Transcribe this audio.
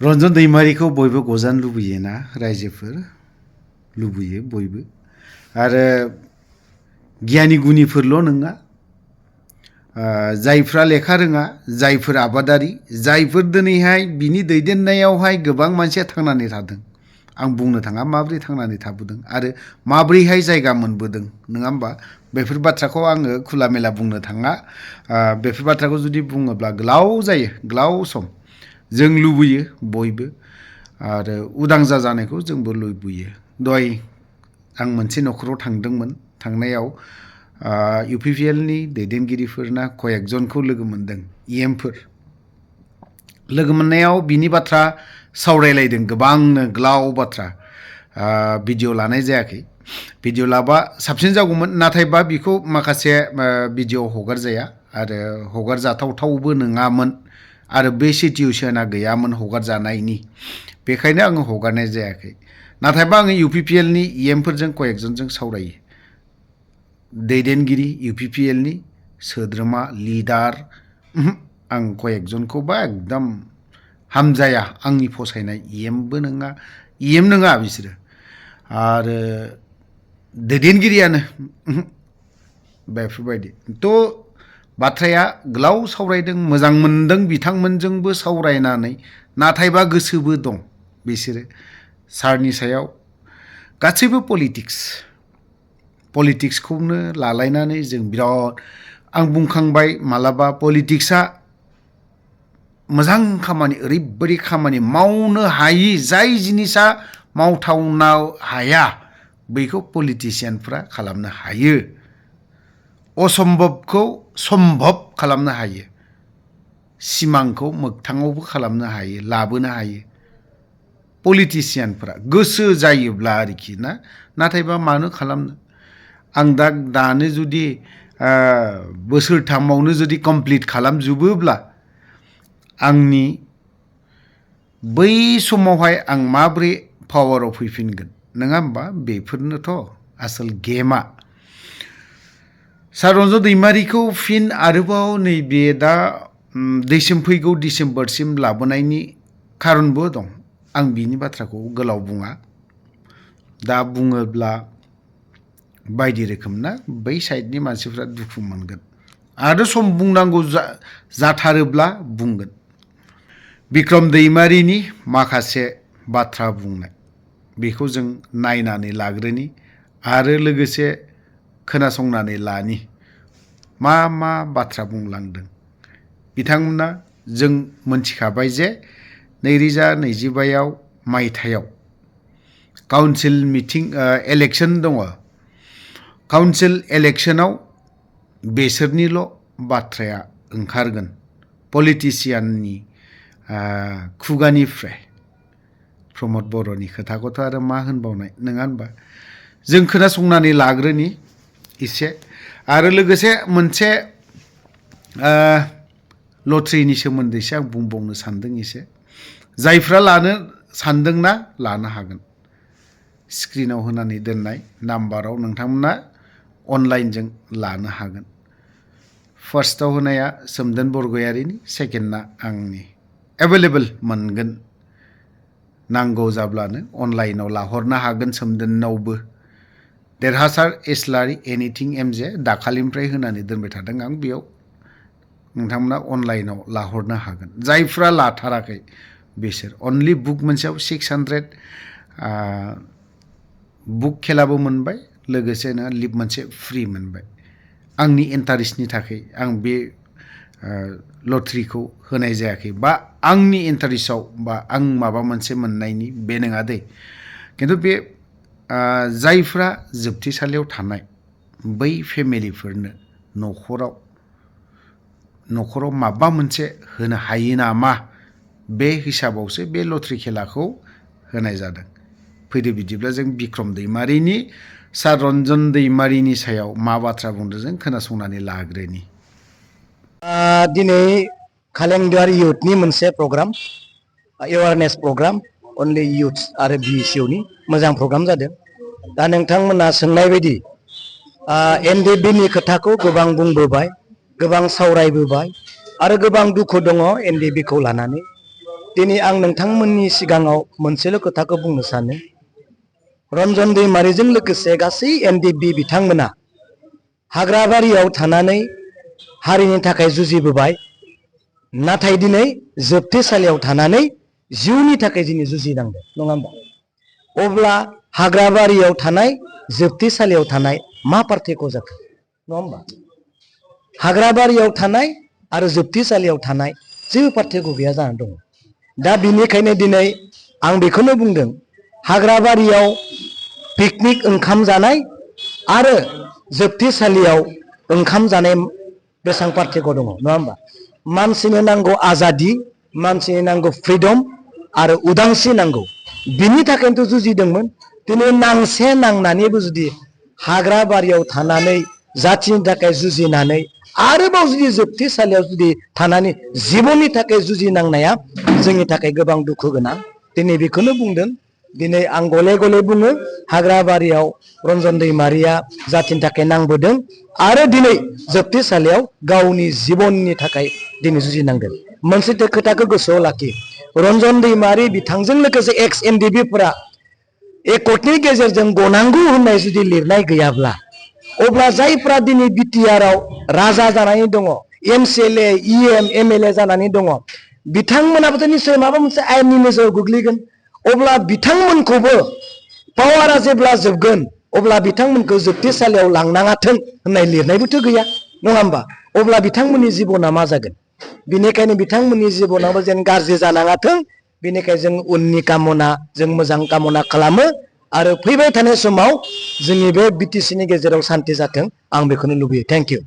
रन्जन दैमारिखौ बयबो गजानो लुबैयोना रायजोफोर लुबैयो बयबो आरो गियानि गुनिफोरल' नङा जायफ्रा लेखा रोङा जायफोर आबादारि जायफोर दिनैहाय बिनि दैदेननायावहाय गोबां मानसिया थांनानै थादों आं बुंनो थाङा माबोरै थांनानै थाबोदों आरो माबोरैहाय जायगा मोनबोदों नङा होमबा बेफोर बाथ्राखौ आङो खुला मेला बुंनो थाङा बेफोर बाथ्राखौ जुदि बुङोब्ला गोलाव जायो गोलाव सम जों लुबैयो बयबो आरो उदां जाजानायखौ जोंबो लुबैयो दहाय आं मोनसे न'खराव थांदोंमोन थांनायाव इउपिपिएलनि दैदेनगिरिफोरना कयेकजनखौ लोगो मोनदों इएमफोर लोगो मोननायाव बिनि बाथ्रा सावरायलायदों गोबांनो गोलाव बाथ्रा भिडिअ लानाय जायाखै भिडिअ लाबा साबसिन जागौमोन नाथायबा बिखौ माखासे भिडिअ हगारजाया आरो हगारजाथावथावबो नङामोन आरो बे सिचुवेसना गैयामोन हगारजानायनि बेखायनो आङो हगारनाय जायाखै नाथायबा आङो इउपिपिएलनि इएमफोरजों कयेकजनजों सावरायो दैदेनगिरि इउपिपिएलनि सोद्रोमा लिडार आं कयेकजनखौबा एकदम हामजाया आंनि फसायनाय इएमबो नङा इएम नङा बिसोरो आरो दैदेनगिरियानो बेफोरबायदि थ' बाथ्राया गोलाव सावरायदों मोजां मोनदों बिथांमोनजोंबो सावरायनानै नाथायबा गोसोबो दं बिसोरो सारनि सायाव गासैबो पलिटिक्सखौनो लालायनानै जों बिराद आं बुंखांबाय मालाबा पलिटिक्सआ मोजां खामानि ओरैबायदि खामानि मावनो हायि जाय जिनिसा मावथावना हाया बेखौ पलिटिशियानफ्रा खालामनो हायो असम्भबखौ सम्भब खालामनो हायो सिमांखौ मोगथाङावबो खालामनो हायो लाबोनो हायो पलिटिशियानफ्रा गोसो जायोब्ला आरोखि ना नाथायबा मानो खालामनो आं दानो जुदि बोसोरथामावनो जुदि कमप्लिट खालामजोबोब्ला आंनि बै समावहाय आं माब्रै पावाराव फैफिनगोन नङा होमबा बेफोरनोथ' आसोल गेमा सार रन्जन दैमारिखौ फिन आरोबाव नैबे दा फैगौ डिसेम्बरसिम लाबोनायनि खारनबो दं आं बिनि बाथ्राखौ गोलाव बुङा दा बुङोब्ला बायदि रोखोम ना बै साइडनि मानसिफ्रा दुखु मोनगोन आरो सम बुंनांगौ जाथारोब्ला बुंगोन बिक्रम दैमारिनि माखासे बाथ्रा बुंनाय बेखौ जों नायनानै लाग्रोनि आरो लोगोसे खोनासंनानै लानि मा मा बाथ्रा बुंलांदों बिथांमोना जों मोनथिखाबाय जे 2025 मायथाइयाव काउन्सिल मिटिं इलेक्शन दङ काउन्सिल इलेक्शनाव बेसोरनिल' बाथ्राया ओंखारगोन पलिटिशियाननि खुगानिफ्राय प्रमद बर'नि खोथाखौथ' आरो मा होनबावनाय नङा होनबा जों खोनासंनानै लाग्रोनि एसे आरो लोगोसे मोनसे लटारिनि सोमोन्दैसो आं बुंबावनो सानदों एसे जायफ्रा लानो सानदोंना लानो हागोन स्क्रिनाव होनानै दोननाय नाम्बाराव नोंथांमोना अनलाइनजों लानो हागोन फार्स्टआव होनाया सोमदोन बरगयारिनि सेकेन्डना आंनि एभेलेबल मोनगोन नांगौ जाब्लानो अनलाइनाव लाहरनो हागोन सोमदोननावबो देरहासार इस्लारि एनिथिं एमजे दाखालिनिफ्राय होनानै दोनबाय थादों आं बेयाव नोंथांमोना अनलाइनाव लाहरनो हागोन जायफ्रा लाथाराखै बिसोर अनलि बुक मोनसेयाव 600 बुक खेलाबो मोनबाय लोगोसेनो लिप मोनसे फ्रि मोनबाय आंनि इन्टारेस्टनि थाखाय आं बे लटारिखौ होनाय जायाखै बा आंनि इन्टारेस्टआव बा आं माबा मोनसे मोननायनि बे नङा दे खिन्थु बे जायफ्रा जोबथेसालियाव थानाय बै फेमिलिफोरनो न'खराव माबा मोनसे होनो हायो नामा बे हिसाबावसो बे लटारि खेलाखौ होनाय जादों फैदो बिदिब्ला जों बिक्रम दैमारिनि सार रन्जन दैमारिनि सायाव मा बाथ्रा बुंदों जों खोनासंनानै लाग्रोनि दिनै कालेंडार इयुथनि मोनसे प्रग्राम एवारनेस प्रग्राम अनलि इयुथ आरो बिसिअनि मोजां प्रग्राम जादों दा नोंथांमोना सोंनाय बायदि एनडिएफबिनि खोथाखौ गोबां बुंबोबाय गोबां सावरायबोबाय आरो गोबां दुखु दङ एनडिएफबिखौ लानानै दिनै आं नोंथांमोननि सिगाङाव मोनसेल' खोथाखौ बुंनो सानो रन्जन दैमारिजों लोगोसे गासै एनडिएफबि बिथांमोना हाग्राबारियाव थानानै हारिनि थाखाय जुजिबोबाय नाथाय दिनै जोबथेसालियाव थानानै जिउनि थाखाय दिनै जुजिनांदों नङा होमबा अब्ला हाग्राबारियाव थानाय जोबथेसालियाव थानाय मा पार्थक्य जाखो नङा होमबा हाग्राबारियाव थानाय आरो जोबथेसालियाव थानाय जेबो पार्थक्य गैया जानानै दङ दा बिनिखायनो दिनै आं बेखौनो बुंदों हाग्राबारियाव पिकनिक ओंखाम जानाय आरो जोबथेसालियाव ओंखाम जानाय बेसेबां पार्थक्य दङ नङा होमबा मानसिनो नांगौ आजादि मानसिनो नांगौ फ्रिडम आरो उदांस्रि नांगौ बिनि थाखायनोथ' जुजिदोंमोन दिनै नांसे नांनानैबो जुदि हाग्राबारियाव थानानै जाथिनि थाखाय जुजिनानै आरोबाव जुदि जोबथेसालियाव जुदि थानानै जिबननि थाखाय जुजिनांनाया जोंनि थाखाय गोबां दुखु गोनां दिनै बेखौनो बुंदों दिनै आं गले गले बुङो हाग्राबारियाव रन्जन दैमारिया जाथिनि थाखाय नांबोदों आरो दिनै जोबथेसालियाव गावनि जिबननि थाखाय दिनै जुजिनांगोन मोनसे खोथाखौ गोसोआव लाखि रन्जन दैमारि बिथांजों लोगोसे एक्स एनडिएफबि एकर्टनि गेजेरजों गनांगौ होननाय जुदि लिरनाय गैयाब्ला अब्ला जायफ्रा दिनै बिटिआरआव राजा जानानै दङ एमसिएलए इएम एमएलए जानानै दङ बिथांमोनाबोथ' निश्चय माबा मोनसे आयेननि नोजोराव गोग्लैगोन अब्ला बिथांमोनखौबो पावारा जेब्ला जोबगोन अब्ला बिथांमोनखौ जोबथेसालियाव लांनाङाथों होननाय लिरनायबोथ' गैया नङा होमबा अब्ला बिथांमोननि जिबना मा जागोन बेनिखायनो बिथांमोननि जिबनाबो जेन गाज्रि जानाङाथों बेनिखायनो जों उननि कामना जों मोजां कामना खालामो आरो फैबाय थानाय समाव जोंनि बे बिटिसिनि गेजेराव सान्थि जाथों आं बेखौनो लुबैयो थेंक इउ